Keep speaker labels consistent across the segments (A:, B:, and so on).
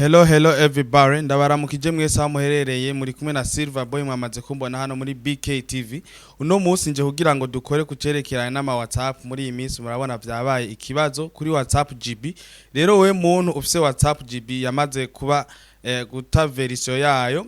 A: Hello, hello everybody, ndabaramukije mwese aho muherereye. Muri kumwe na Silver Boy, mwamaze kumbona hano muri BK TV. Uno munsi nje kugira ngo dukore kucerekeranye n'ama WhatsApp. Muri iyi minsi murabona vyabaye ikibazo kuri WhatsApp GB. Rero we muntu ufise WhatsApp GB yamaze kuba guta version yayo,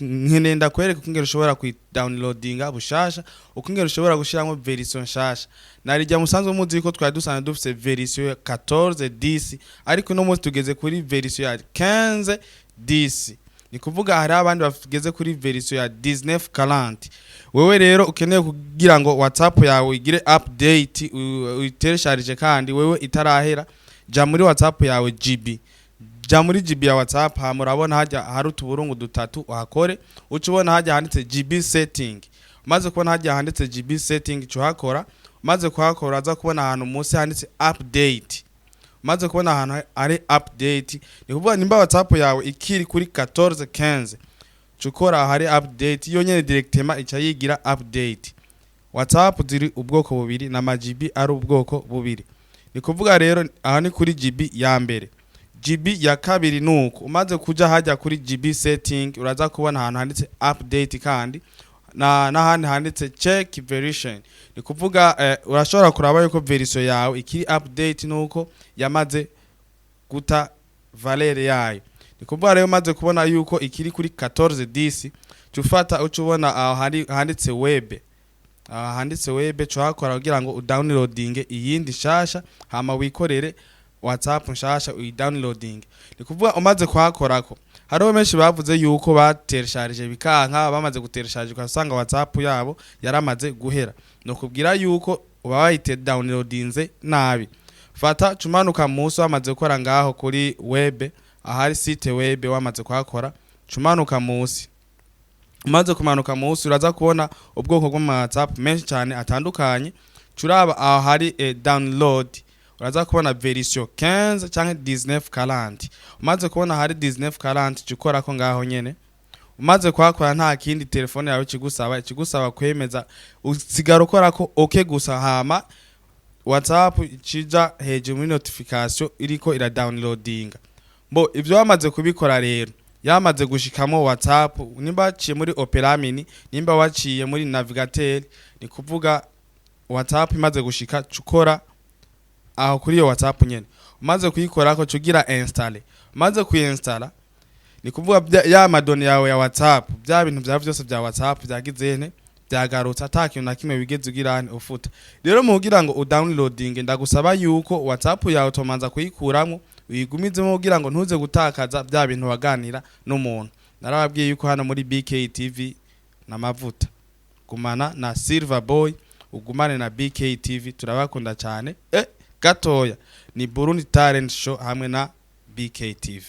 A: nkeneye ndakwereka uko ingene ushobora kuyidownloadinga bushasha, uko ingene ushobora gushiramo version nshasha. Narijya musanzwe muzi ko twari dusanzwe dufise version ya 14 10, ariko uno munsi tugeze kuri version ya 15 10. Ni kuvuga hari abandi bageze kuri version ya 19 40. Wewe rero ukeneye kugira ngo WhatsApp yawe igire update, uyitelecharge kandi wewe itarahera, ja muri WhatsApp yawe GB, ja muri GB ya WhatsApp, hama urabona hajya hari utuburungu dutatu, uhakore, uca ubona hajya handitse GB setting. Umaze kubona hajya handitse GB setting, uca uhakora. Umaze kuhakora, aza kubona ahantu munsi handitse update. Umaze kubona ahantu hari update, ni kuvuga nimba WhatsApp yawe ikiri kuri 14 15, uca ukora ahari update, iyo nyene directement ica yigira update. WhatsApp ziri ubwoko bubiri na ma GB ari ubwoko bubiri. Ni kuvuga rero aha ni kuri GB ya mbere. GB ya kabiri nuko umaze kuja hajya kuri GB setting, uraza kubona ahantu handitse update kandi na n'ahandi handitse check version. Ni kuvuga urashobora kuraba yuko version yawe ikiri update nuko yamaze guta valeur yayo. Ni kuvuga rero umaze kubona yuko ikiri kuri 14 10, ufata uca ubona aho hari handitse web. Aha handitse web uhakora kugira ngo udownloadinge iyindi nshasha, hama wikorere WhatsApp nshasha, uyidownloading. Ni kuvuga umaze kuhakorako, hariho benshi bavuze yuko batelecharge bikanka. Bamaze gutelecharge ugasanga WhatsApp yabo yaramaze guhera. No kubwira yuko uba wayite downloadinze nabi. Fata cumanuka munsi, wamaze gukora ngaho kuri web, ahari site web, wamaze kuhakora, cumanuka munsi. Umaze kumanuka munsi, uraza kubona ubwoko bw'ama WhatsApp menshi cyane atandukanye. Curaba aho hari download, uraza kubona version 15 canke 1940. Umaze kubona hari 1940, cukora ko ngaho nyene. Umaze kuhakora, nta kindi telefone yawe ikigusaba kwemeza, usigara ukora ko OK gusa, hama WhatsApp cija hejuru muri notification iriko ira downloadinga. Mbo ivyo wamaze kubikora rero, yamaze gushikamo WhatsApp, nimba waciye muri Opera Mini, nimba waciye muri navigateur, ni kuvuga WhatsApp imaze gushika, cukora aho kuri iyo WhatsApp nyene. Umaze kuyikorako, cugira installer. Umaze kuyiinstalla, ni kuvuga ya ma données yawe ya WhatsApp, bya bintu byawe byose bya WhatsApp byagizene byagarutse, ata kintu na kimwe wigeze ugira ufuta. Rero mu kugira ngo udownloading, ndagusaba yuko WhatsApp yawe utomanza kuyikuramwo, uyigumizemo kugira ngo ntuze gutakaza bya bintu waganira n'umuntu. Narababwiye yuko hano muri BK TV n'amavuta. Gumana na Silver Boy, ugumane na BK TV, turabakunda cyane. Gatoya ni Burundi Talent Show hamwe na BK TV.